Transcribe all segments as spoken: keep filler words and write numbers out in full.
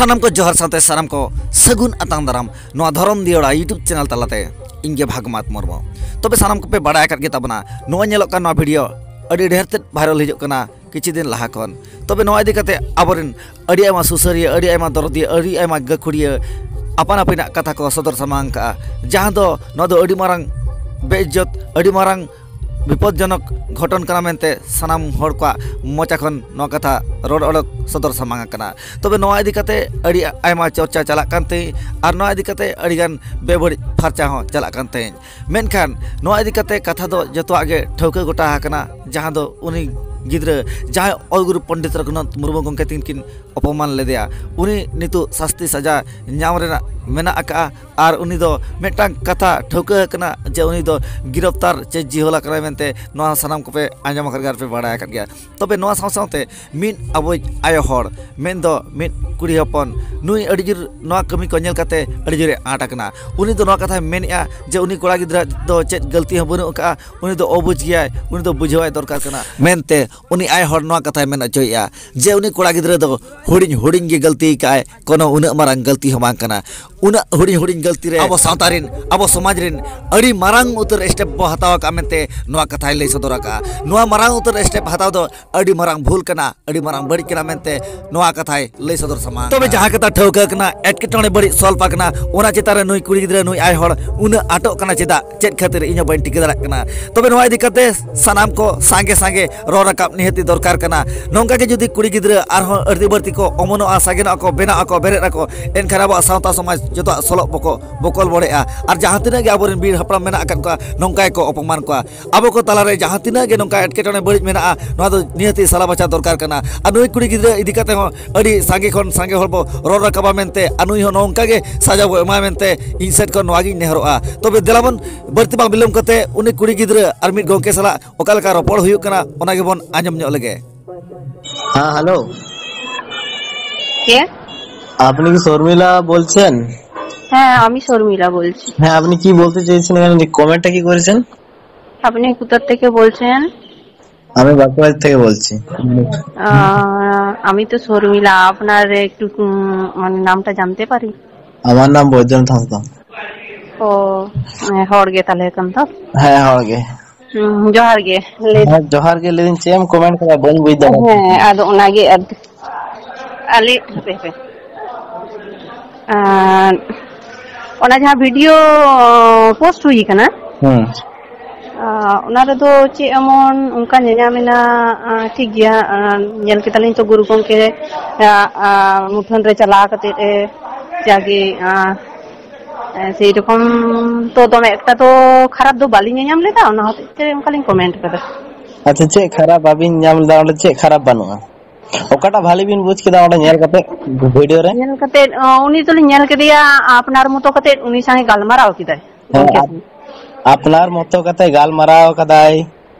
ᱥᱟᱱᱟᱢ ᱠᱚ ᱡᱚᱦᱟᱨ ᱥᱟᱶᱛᱮ ᱥᱟᱱᱟᱢ ᱠᱚ ᱥᱟᱹᱜᱩᱱ ᱟᱛᱟᱝ ᱫᱟᱨᱟᱢ ᱱᱚᱣᱟ ᱫᱷᱚᱨᱚᱢ ᱫᱤᱭᱟᱹᱲᱟ YouTube ᱪᱮᱱᱮᱞ ᱛᱟᱞᱟᱛᱮ᱾ ᱤᱧ ᱜᱮ ᱵᱷᱟᱜᱽᱢᱟᱛ ᱢᱩᱨᱢᱩ᱾ ᱛᱚᱵᱮ ᱥᱟᱱᱟᱢ ᱠᱚᱯᱮ ᱵᱟᱲᱟᱭ ᱟᱠᱟᱫ ᱜᱮ ᱛᱟᱵᱚᱱᱟ, ᱱᱚᱜᱼᱚᱭ ᱧᱮᱞᱚᱜ ᱠᱟᱱ ᱱᱚᱣᱟ ᱵᱷᱤᱰᱤᱭᱳ ᱟᱹᱰᱤ ᱰᱷᱮᱨ ᱛᱮᱫ ᱵᱷᱟᱭᱨᱟᱞ ᱦᱤᱡᱩᱜ ᱠᱟᱱᱟ ᱠᱤᱪᱷᱩ ᱫᱤᱱ ᱞᱟᱦᱟ ᱠᱷᱚᱱ᱾ ᱛᱚᱵᱮ ᱱᱚᱣᱟ ᱤᱫᱤ ᱠᱟᱛᱮ ᱟᱵᱚᱨᱮᱱ ᱟᱹᱰᱤ ᱟᱭᱢᱟ ᱥᱩᱥᱟᱹᱨᱤᱭᱟᱹ, ᱟᱹᱰᱤ ᱟᱭᱢᱟ ᱫᱚᱨᱚᱫᱤᱭᱟᱹ, ᱟᱹᱰᱤ ᱟᱭᱢᱟ ᱜᱟᱹᱠᱷᱩᱲᱤᱭᱟᱹ ᱟᱯᱟᱱ ᱟᱹᱯᱤᱱᱟᱜ ᱠᱟᱛᱷᱟ ᱠᱚ ᱥᱚᱫᱚᱨ ᱥᱟᱢᱟᱝ ᱠᱟᱜᱼᱟ, ᱡᱟᱦᱟᱸ ᱫᱚ ᱱᱚᱣᱟ ᱫᱚ ᱟᱹᱰᱤ ᱢᱟᱨᱟᱝ ᱵᱮᱤᱡᱽᱡᱚᱛ, ᱟᱹᱰᱤ ᱢᱟᱨᱟᱝ ᱵᱤᱯᱚᱫᱽᱡᱚᱱᱚᱠ ᱜᱷᱚᱴᱚᱱ ᱠᱟᱱᱟ ᱢᱮᱱᱛᱮ ᱥᱟᱱᱟᱢ ᱦᱚᱲ ᱠᱚᱣᱟᱜ ᱢᱚᱪᱟ ᱠᱷᱚᱱ ᱱᱚᱣᱟ ᱠᱟᱛᱷᱟ ᱨᱚᱲ ᱚᱰᱚᱠ ᱥᱚᱫᱚᱨ ᱥᱟᱢᱟᱝ ᱟᱠᱟᱱᱟ᱾ ᱛᱚᱵᱮ ᱱᱚᱣᱟ ᱤᱫᱤ ᱠᱟᱛᱮ ᱟᱹᱰᱤ ᱟᱭᱢᱟ ᱪᱚᱨᱪᱟ ᱪᱟᱞᱟᱜ ᱠᱟᱱ ᱛᱟᱦᱮᱸ ᱟᱨ ᱱᱚᱣᱟ ᱤᱫᱤ ᱠᱟᱛᱮ ᱟᱹᱰᱤᱜᱟᱱ ᱵᱮᱵᱟᱹᱲᱤᱡ ᱯᱷᱟᱨᱪᱟ ᱦᱚᱸ ᱪᱟᱞᱟᱜ ᱠᱟᱱ ᱛᱟᱦᱮᱸ᱾ ᱢᱮᱱᱠᱷᱟᱱ ᱱᱚᱣᱟ ᱤᱫᱤ ᱠᱟᱛᱮ ᱠᱟᱛᱷᱟ ᱫᱚ ᱡᱚᱛᱚᱣᱟᱜ ᱜᱮ ᱴᱷᱟᱹᱣᱠᱟᱹ ᱜᱚᱴᱟ ᱟᱠᱟᱱᱟ, ᱡᱟᱦᱟᱸ ᱫᱚ ᱩᱱᱤ ᱜᱤᱫᱽᱨᱟᱹ ᱡᱟᱦᱟᱸᱭ ᱚᱞ ᱜᱩᱨᱩ ᱯᱚᱱᱰᱤᱛ ᱨᱚᱜᱷᱩᱱᱟᱛᱷ ᱢᱩᱨᱢᱩ ᱜᱚᱢᱠᱮ ᱛᱤᱠᱤᱱ ᱠᱤᱱ ᱚᱯᱚᱢᱟᱱ ᱞᱮᱫᱮᱭᱟ, ᱩᱱᱤ ᱱᱤᱛᱚᱜ ᱥᱟᱥᱛᱤ ᱥᱟᱡᱟ ᱧᱟᱢ ᱨᱮᱱᱟᱜ ᱢᱮᱱᱟᱜ ᱟᱠᱟᱫᱼᱟ᱾ ᱟᱨ ᱩᱱᱤ ᱫᱚ ᱢᱤᱫᱴᱟᱝ ᱠᱟᱛᱷᱟ ᱴᱷᱟᱹᱣᱠᱟᱹ ᱟᱠᱟᱱᱟ ᱡᱮ ᱩᱱᱤ ᱫᱚ ᱜᱤᱨᱚᱯᱛᱟᱨ ᱪᱮ ᱡᱤᱦᱚᱞ ᱟᱠᱟᱱᱟᱭ ᱢᱮᱱᱛᱮ ᱱᱚᱣᱟ ᱥᱟᱱᱟᱢ ᱠᱚᱯᱮ ᱟᱸᱡᱚᱢ ᱟᱠᱟᱫ ᱜᱮᱭᱟ ᱟᱨ ᱯᱮ ᱵᱟᱲᱟᱭ ᱟᱠᱟᱫ ᱜᱮᱭᱟ᱾ ᱛᱚᱵᱮ ᱱᱚᱣᱟ ᱥᱟᱶ ᱥᱟᱶᱛᱮ ᱢᱤᱫ ᱟᱵᱚᱭᱤᱡ ᱟᱭᱳ ᱦᱚᱲ, ᱢᱮᱱᱫᱚ ᱢᱤᱫ ᱠᱩᱲᱤ ᱦᱚᱯᱚᱱ, ᱱᱩᱭ ᱟᱹᱰᱤ ᱡᱳᱨ ᱱᱚᱣᱟ ᱠᱟᱹᱢᱤ ᱠᱚ ᱧᱮᱞ ᱠᱟᱛᱮ ᱟᱹᱰᱤ ᱡᱳᱨᱮ ᱟᱸᱴ ᱟᱠᱟᱱᱟ᱾ ᱩᱱᱤ ᱫᱚ ᱱᱚᱣᱟ ᱠᱟᱛᱷᱟᱭ ᱢᱮᱱᱮᱫᱼᱟ ᱡᱮ ᱩᱱᱤ ᱠᱚᱲᱟ ᱜᱤᱫᱽᱨᱟᱹ ᱫᱚ ᱪᱮᱫ ᱜᱟᱹᱞᱛᱤ ᱦᱚᱸ ᱵᱟᱹᱱᱩᱜ ᱟᱠᱟᱫᱼᱟ, ᱩᱱᱤ ᱫᱚ ᱚᱵᱩᱡᱽ ᱜᱮᱭᱟᱭ, ᱩᱱᱤ ᱫᱚ ᱵᱩᱡᱷᱟᱹᱣᱟᱭ ᱫᱚᱨᱠᱟᱨ ᱠᱟᱱᱟ ᱢᱮᱱᱛᱮ ᱩᱱᱤ ᱟᱭᱳ ᱦᱚᱲ ᱱᱚᱣᱟ ᱠᱟᱛᱷᱟᱭ ᱢᱮᱱ ᱦᱚᱪᱚᱭᱮᱫᱼᱟ ᱡᱮ ᱩᱱᱤ ᱠᱚᱲᱟ ᱜᱤᱫᱽᱨᱟᱹ ᱫᱚ ᱦᱩᱰᱤᱧ ᱦᱩᱰᱤᱧ ᱜᱮ ᱜᱟᱹᱞᱛᱤ ᱟᱠᱟᱫᱼᱟᱭ, ᱠᱳᱱᱳ ᱩᱱᱟᱹᱜ ᱢᱟᱨᱟᱝ ᱜᱟᱹᱞᱛᱤ ᱦᱚᱸ ᱵᱟᱝ ᱠᱟᱱᱟ᱾ ᱩᱱᱟᱹᱜ ᱦᱩᱰᱤᱧ ᱦᱩᱰᱤᱧ ᱜᱟᱹᱞᱛᱤ ᱨᱮ ᱟᱵᱚ ᱥᱟᱶᱛᱟ ᱨᱮᱱ, ᱟᱵᱚ ᱥᱚᱢᱟᱡᱽ ᱨᱮᱱ ᱟᱹᱰᱤ ᱢᱟᱨᱟᱝ ᱩᱛᱟᱹᱨ ᱥᱴᱮᱯ ᱵᱚ ᱦᱟᱛᱟᱣ ᱟᱠᱟᱫᱼᱟ ᱢᱮᱱᱛᱮ ᱱᱚᱣᱟ ᱠᱟᱛᱷᱟᱭ ᱞᱟᱹᱭ ᱥᱚᱫᱚᱨ ᱟᱠᱟᱫᱼᱟ᱾ ᱱᱚᱣᱟ ᱢᱟᱨᱟᱝ ᱩᱛᱟᱹᱨ ᱥᱴᱮᱯ ᱦᱟᱛᱟᱣ ᱫᱚ ᱟᱹᱰᱤ ᱢᱟᱨᱟᱝ ᱵᱷᱩᱞ ᱠᱟᱱᱟ, ᱟᱹᱰᱤ ᱢᱟᱨᱟᱝ ᱵᱟᱹᱲᱤᱡ ᱠᱟᱱᱟ ᱢᱮᱱᱛᱮ ᱱᱚᱣᱟ ᱠᱟᱛᱷᱟᱭ ᱞᱟᱹᱭ ᱥᱚᱫᱚᱨ ᱥᱟᱢᱟᱝ ᱛᱚᱵᱮ ᱟᱠᱟᱫᱼᱟ᱾ ᱡᱟᱦᱟᱸ ᱠᱟᱛᱷᱟ ᱴᱷᱟᱹᱣᱠᱟᱹ ᱠᱟᱱᱟ, ᱮᱴᱠᱮᱴᱚᱬᱮ ᱵᱟᱹᱲᱤᱡ ᱥᱚᱞᱵᱷ ᱟᱠᱟᱱᱟ, ᱚᱱᱟ ᱪᱮᱛᱟᱱ ᱨᱮ ᱱᱩᱭ ᱠᱩᱲᱤ ᱜᱤᱫᱽᱨᱟᱹ, ᱱᱩᱭ ᱟᱭ ᱦᱚᱲ ᱩᱱᱟᱹᱜ ᱟᱴᱚᱜ ᱠᱟᱱᱟ ᱪᱮᱫᱟᱜ? ᱪᱮᱫ ᱠᱷᱟᱹᱛᱤᱨ? ᱤᱧ ᱦᱚᱸ ᱵᱟᱹᱧ ᱴᱷᱤᱠᱟᱹ ᱫᱟᱲᱮᱭᱟᱜ ᱠᱟᱱᱟ᱾ ᱛᱚᱵᱮ ᱱᱚᱣᱟ ᱤᱫᱤ ᱠᱟᱛᱮ ᱥᱟᱱᱟᱢ ᱠᱚ ᱥᱟᱸᱜᱮ ᱥᱟᱸᱜᱮ ᱨᱚᱲ ᱨᱟᱠᱟᱵ ᱱᱤᱦᱟᱹᱛᱤ ᱫᱚᱨᱠᱟᱨ ᱠᱟᱱᱟ᱾ ᱱᱚᱝᱠᱟ ᱜᱮ ᱡᱩᱫᱤ ᱠᱩᱲᱤ ᱜᱤᱫᱽᱨᱟᱹ ᱟᱨᱦᱚᱸ ᱟᱹᱲᱛᱤ ᱵᱟᱹᱲᱛᱤ ᱠᱚ ᱚᱢᱚᱱᱚᱜᱼᱟ, ᱥᱟᱜᱮᱱᱚᱜᱼᱟ ᱠᱚ, ᱵᱮᱱᱟᱜ ᱟᱠᱚ, ᱵᱮᱨᱮᱫ ᱟᱠᱚ, ᱮᱱᱠᱷᱟᱱ ᱟᱵᱚᱣᱟᱜ ᱥᱟᱶᱛᱟ ᱥᱚᱢᱟᱡᱽ ᱡᱚᱛᱚᱣᱟᱜ ᱥᱚᱞᱚᱜ ᱵᱚᱠᱚ ᱵᱚᱠᱚᱞ ᱵᱚᱲᱮᱜᱼᱟ᱾ ᱟᱨ ᱡᱟᱦᱟᱸ ᱛᱤᱱᱟᱹᱜ ᱜᱮ ᱟᱵᱚᱨᱮᱱ ᱵᱤᱨ ᱦᱟᱯᱲᱟᱢ ᱢᱮᱱᱟᱜ ᱟᱠᱟᱫ ᱠᱚᱣᱟ, ᱱᱚᱝᱠᱟ ᱜᱮᱠᱚ ᱚᱯᱚᱢᱟᱱ ᱠᱚᱣᱟ᱾ ᱟᱵᱚ ᱠᱚ ᱛᱟᱞᱟᱨᱮ ᱡᱟᱦᱟᱸ ᱛᱤᱱᱟᱹᱜ ᱜᱮ ᱱᱚᱝᱠᱟ ᱮᱴᱠᱮᱴᱚᱬᱮ ᱵᱟᱹᱲᱤᱡ ᱢᱮᱱᱟᱜᱼᱟ, ᱱᱚᱣᱟ ᱫᱚ ᱱᱤᱦᱟᱹᱛᱤ ᱥᱟᱞᱟ ᱵᱟᱪᱷᱟ ᱫᱚᱨᱠᱟᱨ ᱠᱟᱱᱟ᱾ ᱟᱨ ᱱᱩᱭ ᱠᱩᱲᱤ ᱜᱤᱫᱽᱨᱟᱹ ᱤᱫᱤ ᱠᱟᱛᱮ ᱦᱚᱸ ᱟᱹᱰᱤ ᱥᱟᱸᱜᱮ ᱠᱷᱚᱱ ᱥᱟᱸᱜᱮ ᱦᱚᱲ ᱵᱚ ᱨᱚᱲ ᱨᱟᱠᱟᱵᱟ ᱢᱮᱱᱛᱮ, ᱟᱨ ᱱᱩᱭ ᱦᱚᱸ ᱱᱚᱝᱠᱟ ᱜᱮ ᱥᱟᱡᱟ ᱵᱚ ᱮᱢᱟᱭ ᱢᱮᱱᱛᱮ ᱤᱧ ᱥᱮᱫ ᱠᱷᱚᱱ ᱱᱚᱣᱟ ᱜᱤᱧ ᱱᱮᱦᱚᱨᱚᱜᱼᱟ᱾ ᱛᱚᱵᱮ ᱫᱮᱞᱟ ᱵᱚᱱ ᱵᱟᱹᱲᱛᱤ ᱵᱟᱝ ᱵᱤᱞᱚᱢ ᱠᱟᱛᱮ ᱩᱱᱤ ᱠᱩᱲᱤ ᱜᱤᱫᱽᱨᱟᱹ ᱟᱨ ᱢᱤᱫ ᱜᱚᱢᱠᱮ ᱥᱟᱞᱟᱜ ᱚᱠᱟ ᱞᱮᱠᱟ ᱨᱚᱯᱚᱲ ᱦᱩᱭᱩᱜ ᱠᱟᱱᱟ, ᱚᱱᱟ ᱜᱮᱵᱚᱱ ᱟᱸᱡᱚᱢ ᱧᱚᱜ ᱞᱮᱜᱮ᱾ হ্যাঁ, হ্যালো। কে? আপনি কি শর্মিলা বলছেন? হ্যাঁ, আমি শর্মিলা বলছি। হ্যাঁ, আপনি কি বলতে চেয়েছেন? এখানে কমেন্টটা কি করেছেন? আপনি কোথা থেকে বলছেন? আমি বাঁকুড়া থেকে বলছি। আহ, আমি তো শর্মিলা, আপনার একটু, উম, মানে, নামটা জানতে পারি? আমার নাম বৈদ্যনাথ হাঁসদা। ও, হ্যাঁ, ᱦᱚᱲ ᱜᱮ ᱛᱟᱦᱞᱮ ᱠᱟᱱ ᱫᱚ? ᱦᱮᱸ, ᱦᱚᱲ ᱜᱮ᱾ ᱦᱩᱸ, ᱡᱚᱦᱟᱨ ᱜᱮ᱾ ᱞᱟᱹᱭ ᱦᱮᱸ, ᱡᱚᱦᱟᱨ ᱜᱮ᱾ ᱞᱟᱹᱭᱫᱟᱹᱧ, ᱪᱮᱫ ᱮᱢ ᱠᱚᱢᱮᱱᱴ ᱠᱟᱫᱟ? ᱵᱟᱹᱧ ᱵᱩᱡᱽ ᱫᱟᱲᱮᱭᱟᱜ ᱦᱮᱸ, ᱠᱟᱱᱟ᱾ ᱟᱫᱚ ᱚᱱᱟᱜᱮ ᱟᱨᱠᱤ᱾ ᱟᱞᱮ, ᱦᱟᱯᱮ, ᱦᱟᱯᱮ᱾ ᱟᱨ ᱚᱱᱟ ᱡᱟᱦᱟᱸ ᱵᱷᱤᱰᱤᱭᱳ ᱯᱳᱥᱴ ᱦᱩᱭ ᱠᱟᱱᱟ, ᱦᱩᱸ᱾ ᱟᱨ ᱚᱱᱟ ᱨᱮᱫᱚ ᱪᱮᱫ ᱮᱢᱚᱱ ᱚᱱᱠᱟ ᱧᱮᱧᱟᱢ ᱮᱱᱟ? ᱟᱨ ᱴᱷᱤᱠ ᱜᱮᱭᱟ, ᱟᱨ ᱧᱮᱞ ᱠᱮᱫᱟᱞᱤᱧ ᱛᱚ ᱜᱩᱨᱩ ᱜᱚᱢᱠᱮ, ᱟᱨ, ᱟᱨ ᱢᱩᱴᱷᱟᱹᱱ ᱨᱮ ᱪᱟᱞᱟᱣ ᱠᱟᱛᱮᱫ ᱮ ᱡᱟᱜᱮ, ᱟᱨ, ᱥᱮᱭ ᱨᱚᱠᱚᱢ ᱛᱚ ᱫᱚᱢᱮ ᱮᱠᱴᱟ ᱫᱚ ᱠᱷᱟᱨᱟᱯ ᱫᱚ ᱵᱟᱹᱞᱤᱧ ᱧᱮᱧᱟᱢ ᱞᱮᱫᱟ, ᱚᱱᱟ ᱦᱚᱛᱮᱡ ᱛᱮ ᱚᱱᱠᱟᱞᱤᱧ ᱠᱚᱢᱮᱱᱴ ᱠᱟᱫᱟ᱾ ᱟᱪᱪᱷᱟ, ᱪᱮᱫ ᱠᱷᱟᱨᱟᱯ ᱵᱟᱵᱤᱱ ᱧᱟᱢ ᱞᱮᱫᱟ? ᱚᱸᱰᱮ ᱪᱮᱫ ᱠᱷᱟᱨᱟᱯ ᱵᱟᱹᱱᱩᱜᱼᱟ? ᱚᱠᱟᱴᱟᱜ ᱵᱷᱟᱞᱤ ᱵᱤᱱ ᱵᱩᱡᱽ ᱠᱮᱫᱟ ᱚᱸᱰᱮ ᱧᱮᱞ ᱠᱟᱛᱮ, ᱵᱷᱤᱰᱤᱭᱳ ᱨᱮ? ᱧᱮᱞ ᱠᱟᱛᱮ, ᱚ, ᱩᱱᱤ ᱫᱚᱞᱤᱧ ᱧᱮᱞ ᱠᱮᱫᱮᱭᱟ, ᱟᱯᱱᱟᱨ ᱢᱚᱛᱚ ᱠᱟᱛᱮ ᱩᱱᱤ ᱥᱟᱶ ᱜᱟᱞᱢᱟᱨᱟᱣ ᱠᱮᱫᱟᱭ, ᱦᱮᱸ, ᱜᱚᱢᱠᱮ ᱟᱯ-, ᱥᱟᱶ᱾ ᱟᱯᱱᱟᱨ ᱢᱚᱛᱚ ᱠᱟᱛᱮ ᱜᱟᱞᱢᱟᱨᱟᱣ ᱠᱟᱫᱟᱭ᱾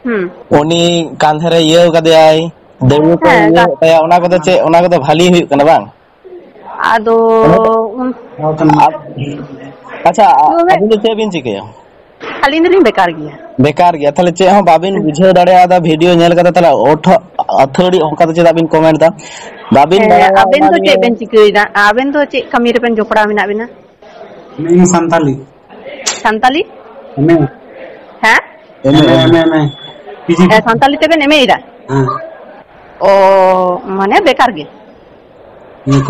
ᱦᱩᱸ᱾ ᱩᱱᱤ ᱠᱟᱸᱫᱷᱮ ᱨᱮ ᱤᱭᱟᱹᱣ ᱠᱟᱫᱮᱭᱟᱭ, ᱫᱟᱹᱣᱲᱟᱹ ᱠᱚ ᱦᱮᱸ, ᱤᱭᱟᱹ ᱜᱟ- ᱠᱟᱫᱮᱭᱟ, ᱚᱱᱟ ᱠᱚᱫᱚ ᱪᱮᱫ, ᱚᱱᱟ ᱠᱚᱫᱚ ᱵᱷᱟᱞᱤ ᱦᱩᱭᱩᱜ ᱠᱟᱱᱟ ᱵᱟᱝ? ᱟᱫᱚ ᱚᱱᱟ ᱫᱚ ᱩᱱ-, ᱟᱯ-, ᱟᱪᱪᱷᱟ, ᱟ-, ᱛᱚᱵᱮ ᱟᱹᱵᱤᱱ ᱫᱚ ᱪᱮᱫ ᱵᱤᱱ ᱪᱤᱠᱟᱹᱭᱟ? ᱟᱹᱞᱤᱧ ᱫᱚᱞᱤᱧ ᱵᱮᱠᱟᱨ ᱜᱮᱭᱟ᱾ ᱵᱮᱠᱟᱨ ᱜᱮᱭᱟ, ᱛᱟᱦᱞᱮ ᱪᱮᱫ ᱦᱚᱸ ᱵᱟᱵᱤᱱ ᱦᱮᱸ᱾ ᱵᱩᱡᱷᱟᱹᱣ ᱫᱟᱲᱮᱭᱟᱫᱟ ᱵᱷᱤᱰᱤᱭᱳ ᱧᱮᱞ ᱠᱟᱛᱮ, ᱛᱟᱦᱞᱮ ᱚᱴᱷᱚ-, ᱟᱹᱛᱷᱟᱹᱲᱤ ᱚᱱᱠᱟ ᱫᱚ ᱪᱮᱫᱟᱜ ᱵᱤᱱ ᱠᱚᱢᱮᱱᱴ ᱫᱟ? ᱵᱟᱵᱤᱱ ᱦᱮᱸ, ᱵᱟᱲᱟᱭᱟ ᱟᱵᱮᱱ ᱚᱱᱟ ᱫᱚ ᱱᱤᱭᱮ? ᱪᱮᱫ ᱵᱮᱱ ᱪᱤᱠᱟᱹᱭᱮᱫᱟ? ᱟᱵᱮᱱ ᱫᱚ ᱪᱮᱫ ᱠᱟᱹᱢᱤ ᱨᱮᱵᱮᱱ ᱡᱚᱯᱲᱟᱣ ᱢᱮᱱᱟᱜ ᱵᱮᱱᱟ? ᱤᱧ ᱥᱟᱱᱛᱟᱞᱤ᱾ ᱥᱟᱱᱛᱟᱞᱤ? M A. ᱦᱮᱸ? M A, M A, M A. P G. ᱦᱮᱸ, ᱥᱟᱱᱛᱟᱞᱤ ᱛᱮᱵᱮᱱ ᱮᱢ ᱮ ᱭᱮᱫᱟ? ᱦᱮᱸ᱾ ᱚ, ᱢᱟᱱᱮ ᱵᱮᱠᱟᱨ ᱜᱮ?